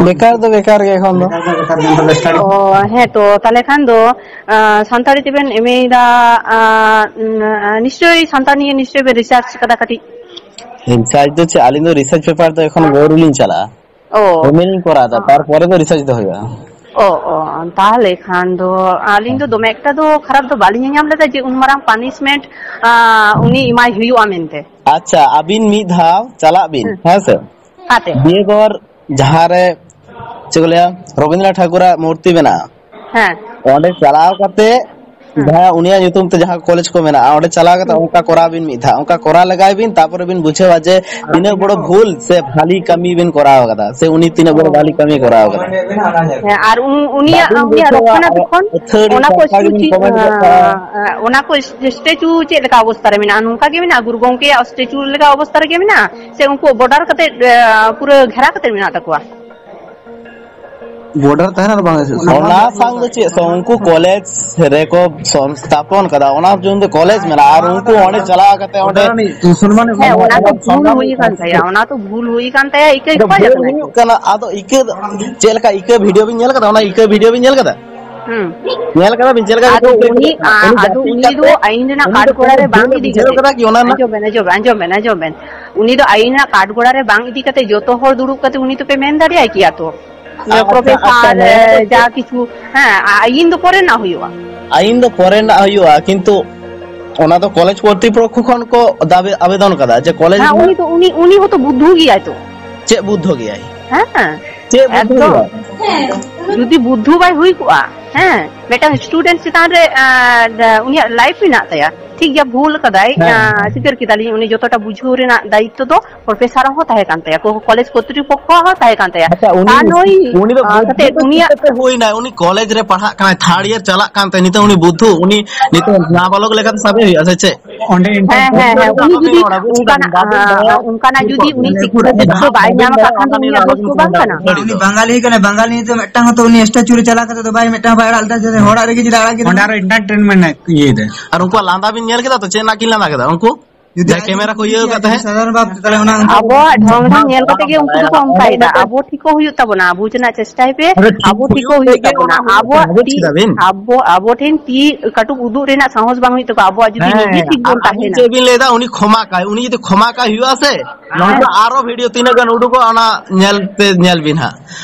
ᱵᱮᱠᱟᱨ ᱫᱚ ᱵᱮᱠᱟᱨ ᱜᱮ ᱮᱠᱷᱚᱱ ᱫᱚ᱾ ᱵᱮᱠᱟᱨ ᱫᱚ ᱵᱮᱠᱟᱨ ᱜᱮ, ᱚᱱᱠᱟ ᱫᱚ ᱥᱴᱟᱰᱤ᱾ ᱚ, ᱦᱮᱸ ᱛᱚ, ᱛᱟᱦᱞᱮ ᱠᱷᱟᱱ ᱫᱚ, ᱟᱸ, ᱥᱟᱱᱛᱟᱲᱤ ᱛᱮᱵᱮᱱ ᱮᱢ ᱮ ᱭᱮᱫᱟ, ᱟᱸ, ᱱᱤᱥᱪᱳᱭ ᱥᱟᱱᱛᱟᱲ ᱱᱤᱭᱮ ᱱᱤᱥᱪᱳᱭ ᱵᱮᱱ ᱨᱤᱥᱟᱨᱪ ᱠᱟᱫᱟ ᱠᱟᱹᱴᱤᱡ? ᱨᱤᱥᱟᱨᱪ ᱫᱚ ᱪᱮᱫ, ᱟᱹᱞᱤᱧ ᱫᱚ ᱨᱤᱥᱟᱨᱪ ᱯᱮᱯᱟᱨ ᱫᱚ ᱮᱠᱷᱚᱱ ᱟᱹᱣᱨᱤ ᱞᱤᱧ ᱪᱟᱞᱟᱜᱼᱟ᱾ ᱚ᱾ ᱮᱢ ᱮ ᱞᱤᱧ ᱠᱚᱨᱟᱣ ᱮᱫᱟ, ᱚ᱾ ᱛᱟᱨᱯᱚᱨᱮ ᱫᱚ ᱨᱤᱥᱟᱨᱪ ᱫᱚ ᱦᱩᱭᱩᱜᱼᱟ᱾ ᱚ, ᱚ, ᱛᱟᱦᱞᱮ ᱠᱷᱟᱱ ᱫᱚ ᱟᱹᱞᱤᱧ ᱫᱚ ᱫᱚᱢᱮ ᱮᱠᱴᱟ ᱫᱚ ᱠᱷᱟᱨᱟᱯ ᱫᱚ ᱵᱟᱹᱞᱤᱧ ᱧᱮᱧᱟᱢ ᱞᱮᱫᱟ ᱡᱮ ᱩᱱ ᱢᱟᱨᱟᱝ ᱯᱟᱱᱤᱥᱢᱮᱱᱴ, ᱟᱸ, ᱩᱱᱤ ᱮᱢᱟᱭ ᱦᱩᱭᱩᱜᱼᱟ ᱢᱮᱱᱛᱮ᱾ ᱟᱪᱪᱷᱟ, ᱟᱹᱵᱤᱱ ᱢᱤᱫ ᱫᱷᱟᱣ ᱪᱟᱞᱟᱜ ᱵᱤᱱ, ᱦᱮᱸ᱾ ᱦᱮᱸ ᱥᱮ? ᱚᱠᱟᱛᱮ? ᱵᱤᱭᱮᱜᱚᱨ ᱡᱟᱦᱟᱸ ᱨᱮ, ᱪᱮᱫ ᱠᱚ ᱞᱟᱹᱭᱟ, ᱨᱚᱵᱤᱱᱫᱨᱚᱱᱟᱛᱷ ᱴᱷᱟᱠᱩᱨᱟᱜ ᱢᱩᱨᱛᱤ ᱢᱮᱱᱟᱜᱼᱟ᱾ ᱦᱮᱸ᱾ ᱚᱸᱰᱮ ᱪᱟᱞᱟᱣ ᱠᱟᱛᱮ ᱡᱟᱦᱟᱸ ᱩᱱᱤᱭᱟᱜ ᱧᱩᱛᱩᱢ ᱛᱮ ᱡᱟᱦᱟᱸ ᱠᱚᱞᱮᱡᱽ ᱠᱚ ᱢᱮᱱᱟᱜᱼᱟ, ᱚᱸᱰᱮ ᱪᱟᱞᱟᱣ ᱠᱟᱛᱮ ᱚᱱᱠᱟ ᱠᱚᱨᱟᱣ ᱵᱤᱱ ᱢᱤᱫ ᱫᱷᱟᱣ, ᱚᱱᱠᱟ ᱠᱚᱨᱟᱣ ᱞᱮᱜᱟᱭ ᱵᱤᱱ, ᱛᱟᱯᱚᱨᱮ ᱵᱤᱱ ᱵᱩᱡᱷᱟᱹᱣᱟ ᱡᱮ ᱛᱤᱱᱟᱹᱜ ᱵᱚᱲᱚ ᱵᱷᱩᱞ ᱥᱮ ᱵᱷᱟᱞᱤ ᱠᱟᱹᱢᱤ ᱵᱤᱱ ᱠᱚᱨᱟᱣ ᱠᱟᱫᱟ, ᱥᱮ ᱩᱱᱤ ᱛᱤᱱᱟᱹᱜ ᱵᱚᱲᱚ ᱵᱷᱟᱞᱤ ᱠᱟᱹᱢᱤ ᱠᱚᱨᱟᱣ ᱠᱟᱫᱟ᱾ ᱦᱮᱸ, ᱟᱨ ᱩᱱ- ᱩᱱᱤᱭᱟᱜ ᱵᱟᱵᱤᱱ ᱩᱱᱤᱭᱟᱜ ᱵᱩᱡᱷᱟᱹᱣᱟ, ᱨᱚᱠᱠᱷᱚᱱᱟᱵᱮᱠᱠᱷᱚᱱ ᱟᱹᱛᱷᱟᱹᱲᱤ ᱚᱱᱟ ᱠᱚ ᱠᱟᱛᱷᱟ ᱜᱮᱵᱤᱱ ᱥᱴᱮᱪᱩ ᱠᱚᱢᱮᱱᱴ ᱜᱚᱫ ᱠᱟᱜᱼᱟ᱾ ᱟᱸ, ᱚᱱᱟ ᱠᱚ ᱥᱴᱮᱪᱩ ᱪᱮᱫ ᱞᱮᱠᱟ ᱚᱵᱚᱥᱛᱟ ᱨᱮ ᱢᱮᱱᱟᱜᱼᱟ? ᱱᱚᱝᱠᱟ ᱜᱮ ᱢᱮᱱᱟᱜᱼᱟ, ᱜᱩᱨᱩ ᱜᱚᱝᱠᱮᱭᱟᱜ ᱥᱴᱮᱪᱩ ᱞᱮᱠᱟ ᱚᱵᱚᱥᱛᱟ ᱨᱮᱜᱮ ᱢᱮᱱᱟᱜᱼᱟ, ᱥᱮ ᱩᱱᱠᱩ ᱵᱚᱰᱟᱨ ᱠᱟᱛᱮ ᱯᱩᱨᱟᱹ ᱜᱷᱮᱨᱟ ᱠᱟᱛᱮ ᱢᱮᱱᱟᱜ ᱛᱟᱠᱚᱣᱟ? ᱵᱚᱰᱟᱨ ᱛᱟᱦᱮᱱᱟ ᱟᱨ ᱵᱟᱝ ᱦᱤᱥᱟᱹᱵ ᱚᱱᱟ ᱥᱟᱝ ᱫᱚ ᱪᱮᱫ ᱥᱟᱝ, ᱩᱱᱠᱩ ᱠᱚᱞᱮᱡᱽ ᱨᱮᱠᱚ ᱥᱚᱝᱥᱛᱷᱟᱯᱚᱱ ᱠᱟᱫᱟ, ᱚᱱᱟ ᱡᱩᱫᱤ ᱠᱚᱞᱮᱡᱽ ᱢᱮᱱᱟᱜᱼᱟ ᱟᱨ ᱩᱱᱠᱩ ᱚᱸᱰᱮ ᱪᱟᱞᱟᱣ ᱠᱟᱛᱮ ᱚᱸᱰᱮ ᱥᱚᱱᱢᱟᱱ ᱦᱮᱸ, ᱚᱱᱟ ᱫᱚ ᱵᱷᱩᱞ ᱦᱩᱭ ᱟᱠᱟᱱ ᱛᱟᱭᱟ, ᱚᱱᱟ ᱫᱚ ᱵᱷᱩᱞ ᱦᱩᱭ ᱟᱠᱟᱱ ᱛᱟᱭᱟ, ᱤᱠᱟᱹ ᱠᱷᱚᱡ ᱵᱷᱩᱞ ᱟᱠᱟᱱᱟᱭ ᱦᱩᱭᱩᱜ ᱛᱚ᱾ ᱠᱟᱱᱟ᱾ ᱟᱫᱚ ᱤᱠᱟᱹ ᱪᱮᱫ ᱞᱮᱠᱟ ᱤᱠᱟᱹ ᱵᱷᱤᱰᱤᱭᱳ ᱵᱤᱱ ᱧᱮᱞ ᱠᱟᱫᱟ? ᱚᱱᱟ ᱤᱠᱟᱹ ᱵᱷᱤᱰᱤᱭᱳ ᱵᱤᱱ ᱧᱮᱞ ᱠᱟᱫᱟ? ᱦᱩᱸ᱾ ᱧᱮᱞ ᱠᱟᱫᱟ ᱵᱤᱱ ᱪᱮᱫ ᱞᱮᱠᱟ ᱠᱟᱛᱮ ᱟᱫᱚ ᱤᱠᱟᱹ ᱩᱱᱤ ᱠᱟᱫᱟ? ᱩᱱᱤ ᱟᱫᱚ ᱡᱟᱹᱯᱤᱫ ᱩᱱᱤ ᱠᱟᱛᱮ ᱫᱚ ᱟᱭᱤᱱ ᱨᱮᱱᱟᱜ ᱩᱱᱤ ᱫᱚ ᱠᱟᱴᱜᱚᱲᱟ ᱠᱳᱱᱳ ᱨᱮ ᱵᱟᱝ ᱵᱷᱩᱞ ᱮ ᱤᱫᱤ ᱵᱩᱡᱷᱟᱹᱣ ᱠᱟᱛᱮ᱾ ᱠᱟᱫᱟ ᱠᱤ ᱚᱱᱟ ᱨᱮᱱᱟᱜ? ᱟᱸᱡᱚᱢ ᱵᱮᱱ, ᱟᱸᱡᱚᱢ ᱵᱮᱱ, ᱟᱸᱡᱚᱢ ᱵᱮᱱ, ᱟᱸᱡᱚᱢ ᱵᱮᱱ, ᱟᱸᱡᱚᱢ ᱵᱮᱱ᱾ ᱩᱱᱤ ᱫᱚ ᱟᱭᱤᱱ ᱨᱮᱱᱟᱜ ᱠᱟᱴᱜᱚᱲᱟ ᱨᱮ ᱵᱟᱝ ᱤᱫᱤ ᱠᱟᱛᱮ ᱡᱚᱛᱚ ᱦᱚᱲ ᱫᱩᱲᱩᱵ ᱠᱟᱛᱮ ᱩᱱᱤ ᱫᱚᱯᱮ ᱢᱮᱱ ᱫᱟᱲᱮᱭᱟᱭ ᱠᱮᱭᱟ ᱛᱚ᱾ ᱟᱪᱪᱷᱟ, ᱟᱪᱪᱷᱟ, ᱯᱨᱚᱯᱷᱮᱥᱟᱨ, ᱱᱚᱣᱟ ᱫᱚ ᱡᱟ ᱠᱤᱪᱷᱩ, ᱦᱮᱸ, ᱟᱭᱤᱱ ᱫᱚ ᱯᱚᱨᱮ ᱨᱮᱱᱟᱜ ᱦᱩᱭᱩᱜᱼᱟ᱾ ᱟᱭᱤᱱ ᱫᱚ ᱯᱚᱨᱮ ᱨᱮᱱᱟᱜ ᱦᱩᱭᱩᱜᱼᱟ, ᱠᱤᱱᱛᱩ ᱚᱱᱟ ᱫᱚ ᱠᱚᱞᱮᱡᱽ ᱠᱚᱨᱛᱨᱤᱯᱚᱠᱠᱷᱚ ᱠᱷᱚᱱ ᱠᱚ ᱫᱟᱵᱮ ᱟᱵᱮᱫᱚᱱ ᱠᱟᱫᱟ ᱡᱮ ᱠᱚᱞᱮᱡᱽ ᱦᱮᱸ, ᱨᱮᱱᱟᱜ᱾ ᱩᱱᱤ ᱫᱚ ᱩᱱᱤ ᱩᱱᱤ ᱦᱚᱸᱛᱚ ᱵᱩᱫᱽᱫᱷᱩ ᱜᱮᱭᱟᱭ ᱛᱚ᱾ ᱪᱮᱫ ᱵᱩᱫᱽᱫᱷᱚ ᱜᱮᱭᱟᱭ? ᱦᱮᱸ, ᱪᱮᱫ ᱵᱩᱫᱽᱫᱷᱚ ᱮᱠᱫᱚᱢ᱾ ᱜᱮᱭᱟᱭ? ᱡᱩᱫᱤ ᱵᱩᱫᱽᱫᱷᱩ ᱵᱟᱭ ᱦᱩᱭ ᱠᱚᱜᱼᱟ, ᱦᱮᱸ, ᱢᱤᱫᱴᱟᱝ ᱥᱴᱩᱰᱮᱱᱴ ᱪᱮᱛᱟᱱ ᱨᱮ ᱟᱸ, ᱩᱱᱤᱭᱟᱜ ᱞᱟᱭᱤᱯᱷ ᱢᱮᱱᱟᱜ ᱛᱟᱭᱟ, ᱴᱷᱤᱠ ᱜᱮᱭᱟ, ᱵᱷᱩᱞ ᱠᱟᱫᱟᱭ, ᱦᱮᱸ᱾ ᱟᱸ, ᱥᱤᱠᱟᱹᱨ ᱠᱮᱫᱟᱞᱤᱧ, ᱩᱱᱤ ᱡᱚᱛᱚᱴᱟ ᱵᱩᱡᱷᱟᱹᱣ ᱨᱮᱱᱟᱜ ᱫᱟᱭᱤᱛᱛᱚ ᱫᱚ ᱯᱨᱚᱯᱷᱮᱥᱟᱨ ᱦᱚᱸ ᱛᱟᱦᱮᱸ ᱠᱟᱱ ᱛᱟᱭᱟ, ᱠᱚ-, ᱠᱚᱞᱮᱡᱽ ᱠᱚᱨᱛᱨᱤᱯᱚᱠᱠᱷᱚ ᱦᱚᱸ ᱛᱟᱦᱮᱸ ᱠᱟᱱ ᱛᱟᱭᱟ᱾ ᱟᱪᱪᱷᱟ, ᱩᱱᱤ ᱟᱨ ᱱᱩᱭ, ᱩᱱᱤ ᱫᱚ ᱟᱸ, ᱵᱩᱫᱽᱫᱷᱚ ᱠᱟᱛᱮ ᱫᱚ ᱩᱱᱤᱭᱟᱜ ᱪᱤᱠᱟᱹᱛᱮ ᱦᱩᱭᱱᱟᱭ? ᱩᱱᱤ ᱠᱚᱞᱮᱡᱽ ᱨᱮ ᱯᱟᱲᱦᱟᱜ ᱠᱟᱱᱟᱭ, ᱛᱷᱟᱨᱰ ᱤᱭᱟᱨ ᱪᱟᱞᱟᱜ ᱠᱟᱱ ᱛᱟᱭ, ᱱᱤᱛᱚᱜ ᱩᱱᱤ ᱵᱩᱫᱽᱫᱷᱩ, ᱩᱱᱤ ᱱᱤᱛᱚᱜ ᱱᱟᱵᱟᱞᱚᱠ ᱞᱮᱠᱟᱛᱮ ᱥᱟᱵᱮ ᱦᱩᱭᱩᱜᱼᱟ ᱥᱮ ᱪᱮᱫ? ᱚᱸᱰᱮ ᱦᱮᱸ, ᱦᱮᱸ, ᱦᱮᱸ, ᱩᱱᱤ ᱟᱞᱚᱵᱤᱱ ᱡᱩᱫᱤ ᱨᱚᱲᱟ, ᱵᱩᱡᱽ ᱚᱱᱠᱟᱱᱟᱜ, ᱠᱮᱫᱟᱵᱤᱱ? ᱫᱟᱵᱤᱱ ᱫᱚᱦᱚᱭᱟ, ᱟᱸ, ᱚᱱᱠᱟᱱᱟᱜ ᱡᱩᱫᱤ ᱩᱱᱤ ᱟᱹᱞᱤᱧ ᱥᱤᱠᱠᱷᱟ ᱯᱩᱨᱟᱹ ᱫᱤᱠᱠᱷᱟ ᱮᱴᱟᱜ ᱵᱟᱭ ᱵᱟᱹᱵᱤᱱ ᱧᱟᱢ ᱟᱠᱟᱫ ᱨᱚᱲᱟ, ᱠᱷᱟᱱ ᱫᱚ ᱚᱱᱟ ᱩᱱᱤᱭᱟᱜ ᱱᱤᱭᱮ ᱫᱳᱥ ᱫᱚ ᱟᱞᱚᱵᱤᱱ ᱵᱟᱝ ᱜᱟᱞᱢᱟᱨᱟᱣᱟ, ᱠᱟᱱᱟ᱾ ᱟᱹᱛᱷᱟᱹᱲᱤ ᱩᱱᱤ ᱫᱚ᱾ ᱵᱟᱝᱜᱟᱞᱤ ᱦᱩᱭ ᱠᱟᱱᱟ, ᱵᱟᱝᱜᱟᱞᱤ ᱱᱤᱛᱚᱜ ᱢᱤᱫᱴᱟᱝ ᱦᱚᱸᱛᱚ ᱩᱱᱤ ᱥᱴᱮᱪᱩ ᱨᱮ ᱪᱟᱞᱟᱣ ᱠᱟᱛᱮ ᱫᱚ ᱵᱟᱭ, ᱢᱤᱫᱴᱟᱝ ᱵᱟᱭ ᱟᱲᱟᱜ ᱞᱮᱫᱟ, ᱡᱮ ᱦᱚᱲᱟᱜ ᱨᱮᱜᱮ ᱡᱩᱫᱤ ᱟᱲᱟᱜ ᱠᱮᱫᱟ᱾ ᱚᱸᱰᱮ ᱟᱨᱚ ᱮᱱᱴᱟᱨᱴᱮᱱᱢᱮᱱᱴ ᱤᱭᱟᱹᱭ ᱫᱟ᱾ ᱟᱨ ᱩᱱᱠᱩᱣᱟᱜ ᱞᱟᱸᱫᱟ ᱵᱤᱱ ᱧᱮᱞ ᱠᱮᱫᱟ ᱛᱚ, ᱪᱮᱫ ᱨᱮᱱᱟᱜ ᱠᱤᱱ ᱞᱟᱸᱫᱟ ᱠᱮᱫᱟ ᱩᱱᱠᱩ? ᱡᱟᱦᱟᱸᱭ ᱠᱮᱢᱮᱨᱟ ᱠᱚ ᱤᱭᱟᱹ ᱟᱠᱟᱫ ᱛᱟᱦᱮᱸᱫ᱾ ᱥᱟᱫᱷᱟᱨᱚᱱ ᱵᱷᱟᱵ ᱛᱮ ᱛᱟᱦᱞᱮ ᱚᱱᱟ ᱟᱵᱚᱣᱟᱜ ᱰᱷᱚᱝ ᱰᱷᱚᱝ ᱧᱮᱞ ᱠᱟᱛᱮ ᱜᱮ ᱩᱱᱠᱩ ᱫᱚᱠᱚ ᱚᱱᱠᱟᱭᱮᱫᱟ᱾ ᱟᱵᱚ ᱴᱷᱤᱠᱚᱜ ᱦᱩᱭᱩᱜ ᱛᱟᱵᱚᱱᱟ, ᱵᱩᱡᱽ ᱨᱮᱱᱟᱜ ᱪᱮᱥᱴᱟᱭ ᱯᱮ᱾ ᱟᱨᱮ ᱴᱷᱤᱠ ᱟᱵᱚ ᱴᱷᱤᱠᱚᱜ ᱦᱩᱭᱩᱜ ᱦᱩᱭᱩᱜ ᱛᱮᱜᱮ ᱚᱱᱟ ᱛᱟᱵᱚᱱᱟ, ᱦᱩᱭᱩᱜ ᱟᱵᱚᱣᱟᱜ ᱠᱟᱱᱟ, ᱵᱩᱡᱽ ᱛᱤ, ᱠᱮᱫᱟ ᱵᱤᱱ? ᱟᱵᱚ, ᱟᱵᱚ ᱴᱷᱮᱱ ᱛᱤ ᱠᱟᱹᱴᱩᱵ ᱩᱫᱩᱜ ᱨᱮᱱᱟᱜ ᱥᱟᱦᱚᱥ ᱵᱟᱝ ᱦᱩᱭᱩᱜ ᱛᱟᱠᱚᱣᱟ, ᱟᱵᱚᱣᱟᱜ ᱡᱩᱫᱤ ᱱᱤᱡᱮ ᱦᱮᱸ, ᱴᱷᱤᱠ ᱟᱨ ᱵᱚᱱ ᱟᱹᱵᱤᱱ ᱛᱟᱦᱮᱱᱟ᱾ ᱪᱮᱫ ᱵᱤᱱ ᱞᱟᱹᱭᱫᱟ? ᱩᱱᱤ ᱠᱷᱚᱢᱟ ᱠᱟᱭ, ᱩᱱᱤ ᱡᱩᱫᱤ ᱠᱷᱚᱢᱟ ᱠᱟᱭ ᱦᱩᱭᱩᱜᱼᱟ ᱥᱮ, ᱱᱚᱝᱠᱟ ᱟᱨᱚ ᱵᱷᱤᱰᱤᱭᱳ ᱛᱤᱱᱟᱹᱜ ᱜᱟᱱ ᱩᱰᱩᱠᱚᱜᱼᱟ, ᱚᱱᱟ ᱧᱮᱞ ᱯᱮ, ᱧᱮᱞ ᱵᱤᱱ ᱦᱟᱸᱜ᱾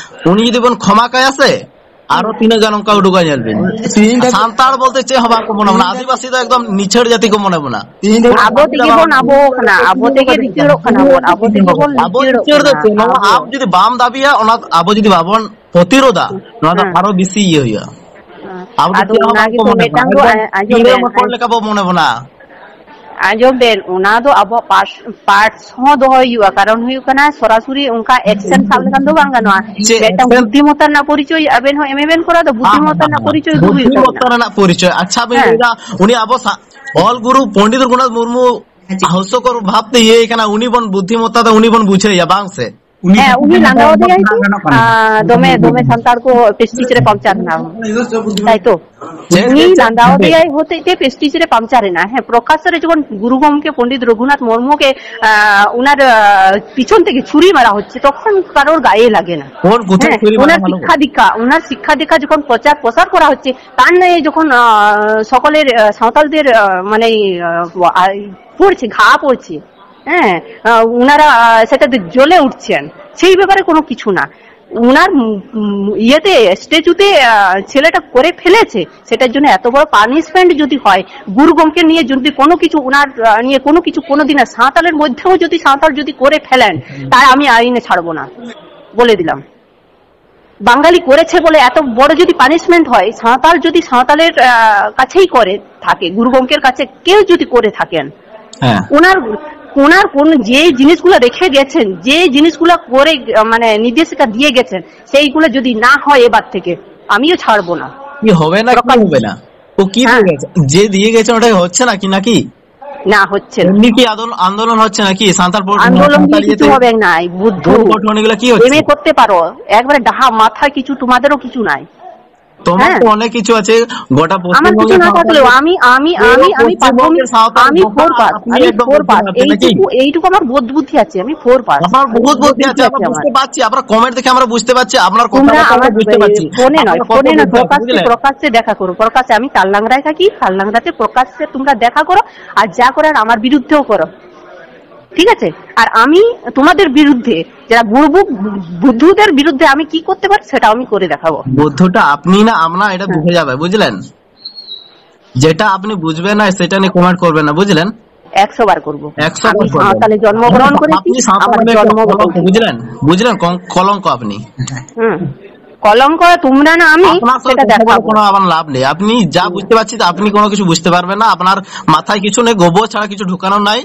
ᱩᱱᱤ ᱡᱩᱫᱤ ᱵᱚᱱ ᱠᱷᱚᱢᱟ ᱠᱟᱭᱟ ᱥᱮ, ᱟᱨᱚ ᱛᱤᱱᱟᱹᱜ ᱜᱟᱱ ᱚᱱᱠᱟ ᱩᱰᱩᱠᱚᱜᱼᱟ, ᱧᱮᱞ ᱵᱤᱱ᱾ ᱛᱤᱦᱤᱧ ᱫᱷᱟᱹᱵᱤᱡ ᱥᱟᱱᱛᱟᱲ ᱵᱚᱞᱛᱮ ᱪᱮᱫ ᱦᱚᱸ ᱵᱟᱝ ᱠᱚ ᱢᱚᱱᱮ ᱵᱚᱱᱟ, ᱟᱹᱫᱤᱵᱟᱹᱥᱤ ᱫᱚ ᱮᱠᱫᱚᱢ ᱱᱤᱪᱷᱟᱹᱲ ᱡᱟᱹᱛᱤ ᱠᱚ ᱢᱚᱱᱮ ᱵᱚᱱᱟ᱾ ᱛᱤᱦᱤᱧ ᱫᱷᱟᱹᱵᱤᱡ ᱟᱵᱚ ᱛᱮᱜᱮ ᱵᱚᱱ ᱟᱵᱚ ᱠᱟᱱᱟ, ᱟᱵᱚ ᱛᱮᱜᱮ ᱞᱤᱪᱟᱹᱲᱚᱜ ᱠᱟᱱᱟ ᱵᱚᱱ, ᱟᱵᱚ ᱛᱮᱜᱮ ᱵᱚᱱ ᱟᱵᱚ ᱞᱤᱪᱟᱹᱲᱚᱜ ᱞᱤᱪᱟᱹᱲ ᱫᱚ ᱠᱟᱱᱟ᱾ ᱪᱮᱫ? ᱱᱚᱣᱟ ᱟᱵᱚ᱾ ᱟᱯ ᱡᱩᱫᱤ ᱵᱟᱢ ᱫᱟᱵᱤᱭᱟ, ᱚᱱᱟ ᱟᱵᱚ ᱡᱩᱫᱤ ᱵᱟᱵᱚᱱ ᱯᱨᱚᱛᱤᱨᱳᱫᱟ, ᱱᱚᱣᱟ ᱫᱚ ᱦᱮᱸ᱾ ᱟᱨᱚ ᱵᱮᱥᱤ ᱤᱭᱟᱹ ᱦᱩᱭᱩᱜᱼᱟ᱾ ᱟᱵᱚ ᱫᱚ ᱟᱫᱚ ᱪᱮᱫ ᱦᱚᱸ ᱚᱱᱟ ᱵᱟᱝ ᱠᱚ ᱜᱮᱛᱚ ᱢᱚᱱᱮ ᱵᱚᱱᱟ᱾ ᱢᱤᱫᱴᱟᱝ ᱫᱚ ᱮᱠᱫᱚᱢ ᱟ-, ᱟᱸᱡᱚᱢ ᱛᱤᱨᱞᱟᱹ ᱵᱮᱱ, ᱦᱚᱲ ᱞᱮᱠᱟ ᱵᱚ ᱢᱚᱱᱮ ᱵᱚᱱᱟ᱾ ᱟᱸᱡᱚᱢ ᱵᱮᱱ, ᱚᱱᱟ ᱫᱚ ᱟᱵᱚᱣᱟᱜ ᱯᱟᱥ-, ᱯᱟᱨᱴᱥ ᱦᱚᱸ ᱫᱚᱦᱚᱭ ᱦᱩᱭᱩᱜᱼᱟ, ᱠᱟᱨᱚᱱ ᱦᱩᱭᱩᱜ ᱠᱟᱱᱟ ᱥᱚᱨᱟᱥᱚᱨᱤ ᱚᱱᱠᱟ ᱮᱠᱥᱮᱱ ᱥᱟᱵ ᱞᱮᱠᱷᱟᱱ ᱫᱚ ᱵᱟᱝ ᱜᱟᱱᱚᱜᱼᱟ᱾ ᱪᱮᱫ ᱢᱤᱫᱴᱟᱝ ᱮᱠᱥᱮᱱ? ᱵᱩᱫᱽᱫᱷᱤᱢᱚᱛᱟ ᱨᱮᱱᱟᱜ ᱯᱚᱨᱤᱪᱚᱭ ᱟᱵᱮᱱ ᱦᱚᱸ ᱮᱢ ᱮ ᱵᱮᱱ ᱠᱚᱨᱟᱣ ᱫᱟ, ᱦᱮᱸ, ᱵᱩᱫᱽᱫᱷᱤᱢᱚᱛᱟ ᱦᱮᱸ, ᱨᱮᱱᱟᱜ ᱦᱮᱸ᱾ ᱯᱚᱨᱤᱪᱚᱭ ᱫᱚ ᱦᱩᱭᱩᱜ ᱵᱩᱫᱽᱫᱷᱤᱢᱚᱛᱟ ᱛᱟᱵᱮᱱᱟ᱾ ᱨᱮᱱᱟᱜ ᱯᱚᱨᱤᱪᱚᱭ᱾ ᱟᱪᱪᱷᱟ, ᱵᱮᱱ ᱦᱮᱸ᱾ ᱞᱟᱹᱭᱫᱟ ᱩᱱᱤ ᱟᱵᱚ ᱥᱟ-, ᱚᱞ ᱜᱩᱨᱩ ᱯᱚᱱᱰᱤᱛ ᱨᱚᱜᱷᱩᱱᱟᱛᱷ ᱢᱩᱨᱢᱩ ᱦᱟᱥᱚᱠᱚᱨ ᱵᱷᱟᱵᱽ ᱛᱮ ᱤᱭᱟᱹᱭ ᱠᱟᱱᱟ, ᱩᱱᱤ ᱵᱚᱱ ᱵᱩᱫᱽᱫᱷᱤᱢᱚᱛᱟ ᱫᱚ ᱩᱱᱤ ᱵᱚᱱ ᱵᱩᱡᱷᱟᱹᱣᱮᱭᱟ, ᱵᱟᱝ ᱥᱮ? ᱩᱱᱤ ᱦᱮᱸ, ᱩᱱᱤ ᱞᱟᱸᱫᱟ ᱟᱫᱮᱭᱟᱭ ᱡᱮ, ᱜᱟᱱᱚᱜ ᱠᱟᱱᱟ᱾ ᱟᱸ, ᱫᱚᱢᱮ, ᱫᱚᱢᱮ ᱥᱟᱱᱛᱟᱲ ᱠᱚ ᱯᱮᱥᱴᱤᱡᱽ ᱨᱮ ᱯᱟᱢᱪᱟᱨ ᱮᱱᱟ᱾ ᱛᱟᱭ ᱛᱚ? ᱪᱮᱫ, ᱩᱱᱤ ᱪᱮᱫ, ᱪᱮᱫ? ᱞᱟᱸᱫᱟ ᱟᱫᱮᱭᱟᱭ ᱦᱚᱛᱮᱡ ᱛᱮ ᱯᱮᱥᱴᱤᱡᱽ ᱨᱮ ᱯᱟᱢᱪᱟᱨ ᱮᱱᱟ᱾ ᱦᱮᱸ, ᱯᱨᱚᱠᱟᱥ ᱨᱮ ᱡᱚᱠᱷᱚᱱ ᱜᱩᱨᱩ ᱜᱚᱢᱠᱮ ᱯᱚᱱᱰᱤᱛ ᱨᱚᱜᱷᱩᱱᱟᱛᱷ ᱢᱩᱨᱢᱩ ᱜᱮ, ᱟᱸ, ᱚᱱᱟᱨ, ᱟᱸ, ᱯᱤᱪᱷᱚᱱ ᱛᱮᱜᱮ ᱪᱷᱩᱨᱤ ᱢᱟᱨᱟ ᱦᱚᱪᱪᱷᱮ, তখন কারোর গায়ে লাগে না। কোন কোথায় হ্যাঁ, ছুরি মারা ওনার হলো? শিক্ষা দীক্ষা, ওনার শিক্ষা দীক্ষা যখন প্রচার প্রসার করা হচ্ছে, তার নিয়ে যখন, আহ, সকলের, আহ, সাঁওতালদের, আহ, মানে, আহ, আ-, পড়ছে, ঘা পড়ছে, হ্যাঁ, আহ, ওনারা, আহ, সেটাতে জ্বলে উঠছেন, সেই ব্যাপারে কোনো কিছু না। ওনার, উম, উম, ইয়েতে, স্ট্যাচুতে, আহ, ছেলেটা করে ফেলেছে, সেটার জন্য এত বড় পানিশমেন্ট যদি হয়, গুরু গমকে নিয়ে যদি কোনো কিছু ওনার, আহ, নিয়ে কোনো কিছু কোনোদিন সাঁওতালের মধ্যেও যদি সাঁওতাল যদি করে ফেলেন, তাই আমি আইনে ছাড়বো না, বলে দিলাম। বাঙালি করেছে বলে এত বড় যদি পানিশমেন্ট হয়, সাঁওতাল যদি সাঁওতালের, আহ, কাছেই করে থাকে, গুরু গমকের কাছে কেউ যদি করে থাকেন, হ্যাঁ। ওনার, ওনার কোন যে জিনিসগুলো রেখে গেছেন, যে জিনিসগুলো করে, আহ, মানে নির্দেশিকা দিয়ে গেছেন, সেইগুলো যদি না হয় এবার থেকে, আমিও ছাড়বো না। কি হবে না, কি হবে না? ও কি হ্যাঁ। দিয়ে গেছে? যে দিয়ে গেছে ওটাই হচ্ছে না কি, নাকি? না, হচ্ছে না। এমনি কি আদল-, আন্দোলন হচ্ছে নাকি? সাঁওতাল পর-, আন্দোলন সাঁওতাল দিয়ে ইয়েতে কিছু হবে না, বুদ্ধ। ভোট গঠন এগুলো কি হচ্ছে? এম এ করতে পারো, একবারে ডাহা মাথা কিছু, তোমাদেরও কিছু নাই। তোমার হ্যাঁ। তো অনেক কিছু আছে, গোটা আমার কিছু পশ্চিমবঙ্গের না সাঁওতাল থাকলেও দিয়ে-, আমি, আমি, পুরো আমি, আমি পশ্চিমবঙ্গের প্রাথমিক, সাঁওতাল আমি গোটা ফোর পাস, আপনি আমি একদম ফোর বুঝতে পাস। পারছেন নাকি? এইটুকু, এইটুকু আমার বোধ বুদ্ধি আছে, আমি ফোর পাস। আমার বহুত বুদ্ধি আছে, আমরা বুঝতে পারছি, আপনার কমেন্ট দেখে আমরা বুঝতে পারছি, আপনার তোমরা কথাবার্তা আমার, বুঝতে এ, পারছি। ফোনে আপনার নয়, কথা ফোনে নয়, বুঝতে পারছি, প্রকাশ্যে, বুঝলেন? প্রকাশ্যে দেখা করো, প্রকাশ্যে। আমি তাললাংড়ায় থাকি, তাললাংড়াতে প্রকাশ্যে তোমরা দেখা করো, আর যা করার আমার বিরুদ্ধেও করো, ঠিক আছে? আর আমি তোমাদের বিরুদ্ধে, যারা গুরুবুক বুদ্ধদের বিরুদ্ধে আমি কি করতে পারি, সেটা আমি করে দেখাবো। বুদ্ধটা আপনি না আমরা, এটা হ্যাঁ। বুঝে যাবে, বুঝলেন? যেটা আপনি বুঝবেন না, সেটা নিয়ে কমেন্ট করবেন না, বুঝলেন? একশো বার করবো। একশো বার আমি করবেন। সাঁওতালে জন্মগ্রহণ আপনি করেছি, সাঁওতাল আমার নামে একটা জন্মগত কলঙ্ক, অধিকার। বুঝলেন? বুঝলেন? কং-, কলঙ্ক আপনি। হুম। কলঙ্ক তুমরা না আমি, আপনার সাথে সেটা কথা বলে দেখাবো। কোনো আমার লাভ নেই। আপনি যা বুঝতে পারছি তা আপনি কোনো কিছু বুঝতে পারবেন না। আপনার মাথায় কিছু নেই, গোবর ছাড়া কিছু ঢুকানো নাই।